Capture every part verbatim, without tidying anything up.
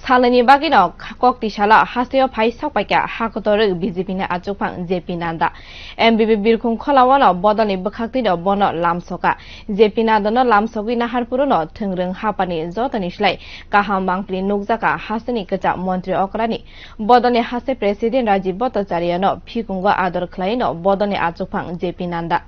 Salnwini bagwino kokti salo hasteo phai sokpaikha hakotorwi B J P ni achukphang J P Nadda. M B B birkhung kholawano bodolni bwkhaktwino bono lamsoka. J P Nadda no lamsogwi naharpuruno thwngrwng hapharni jotoni slai kaham mangpili nukjakha hasteni kwcham montri okrani. Bodolni haste president Rajiv Bhattacharya no phikungo ador khlaino bodolni achukphang J P Nadda.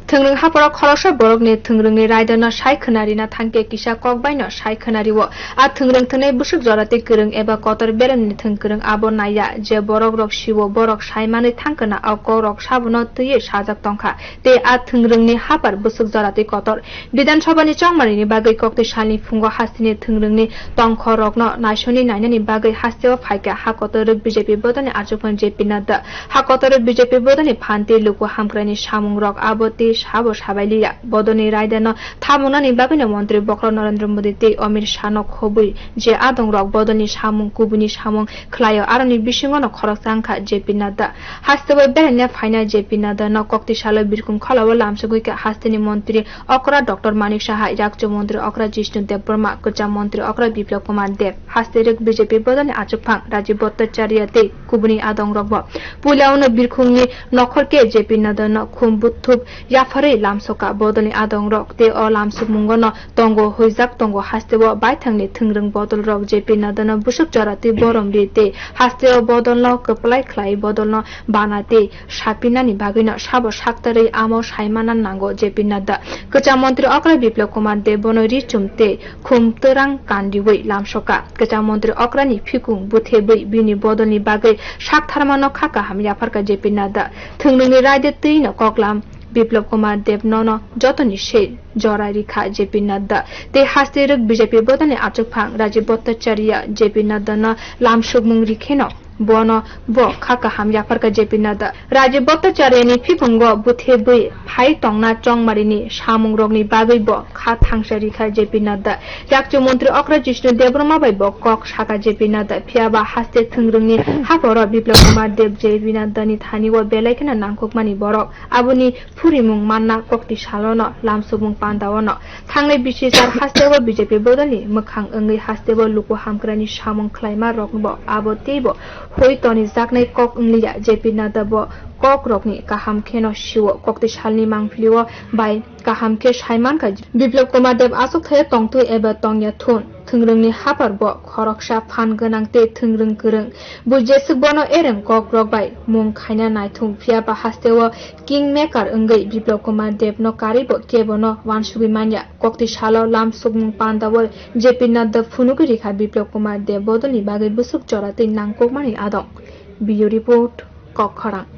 Thwngrwng hapharo khoroksa borokni thwngrwngni raidano sai khwnarina thangkhe kisa kokbaino sai khwnariwo. A thwngrwng thwngnai bwswk joratwi kwrwng eba kotor beremni thwng kwrwng abo naiya, je borokrok siwo borok sai manwi thangkhwna o kokrok sabono twiwi sajak tongkha. Tei a thwngrwngni haphar bwswk joratwi kotor. Bidhan Sabhani chongmarini bagwi kokti salni phungo hasteni thwngrwngni tongkhorokno naisoni nainani bagwi hasteo phaikha ha kotorwi B J P bodolni achukphang J P Nadda. Ha kotorwi B J P bodolni phan tei luku hamkraini samungrok abo tei sabo sabailiya. Bodolni raidano thamunani bagwino montri bokhorok Narendra Modi tei Amit Shahno khobwi je adongrok bodolni samung kubuni samung khlaio, aroni bisingono khoroksa wngkha J P Nadda. Hasteo beraina phainai J P Nadda no kokti salo birkhung kholao lamsogwi kha hasteni montri okra Doctor Manik Saha, yakchu montri okra Jishnu Debbarma, kwcham montri okra Biplab Kumar Deb, haste rwk B J P bodolni achukphang Rajiv Bhattacharya tei kubuni adongrokbo. Puilaono birkhungni nokhor khe J P Nadda no khum buthup yapharwi lamsoka bodolni adongrok tei o lamsokmungono tongo huijak tongo hasteo baithangni thwngrwng bodolrok J P Nadda no bwswk joratwi borom ri tei hasteo bodolno kwplai khlai bodolno bana tei sapinani bagwino sabo saktarwi amo saimana nango J P Nadda. Kwcham montri okra Biplab Kumar Deb bono ri chum tei khum twrang kanriwi lamsoka. Kwcham montri okrani phikung buthebwi bini bodolni bagwi saktharmano kha kaham yapharkha J P Nadda. Thwngrwngni raide twino koklam Biplab Kumar Deb nono jotoni se jora rikha J P Nadda. Tei haste rwk B J P bodolni achukphang Rajiv Bhattacharya J P Nadda no lamsokmung rikheno bono bo kha kaham yapharkha J P Nadda. Rajiv Bhattacharyani phikungo buthebwi phai tongna chongmarini samungrokni bagwi bo kha thangsa rikha J P Nadda. Yakchu montri okra Jishnu Debbarma bai bo kok saka J P Nadda. Phiyaba haste thwngrwngni hapharo Biplab Kumar Deb J P Naddani thani o belai kheno nangkukmani borok. Aboni phurimung manna kokti salono lamsokmung pandaono. Thangnai bisi char hasteo B J P bodolni mwkhang wngwi hasteo luku hamkraini samung khlaima rokbo abo teibo hoi tonijaknai kok wngliya. J P Nadda bo kokrokni kaham kheno sio kokti salni mangpilio bai kaham khe saimankha. Biplab Kumar Deb achukthai tongthwi eba tongya thun. Thwngrwngni haphar bo khoroksa phan gwnang tei thwngrwng kwrwng. Bo jeswk bono ereng kokrok bai mung khaina naithung, phiyaba hasteo Kingmaker wngwi Biplab Kumar Debno karwi bo kebono uansugwi manya. Kokti salo lamsokmung pandao J P Nadda phunugwi rikha Biplab Kumar Deb bodolni bagwi bwswk jora tei nangkukmani adong. Bureau Report, Kokkhorang.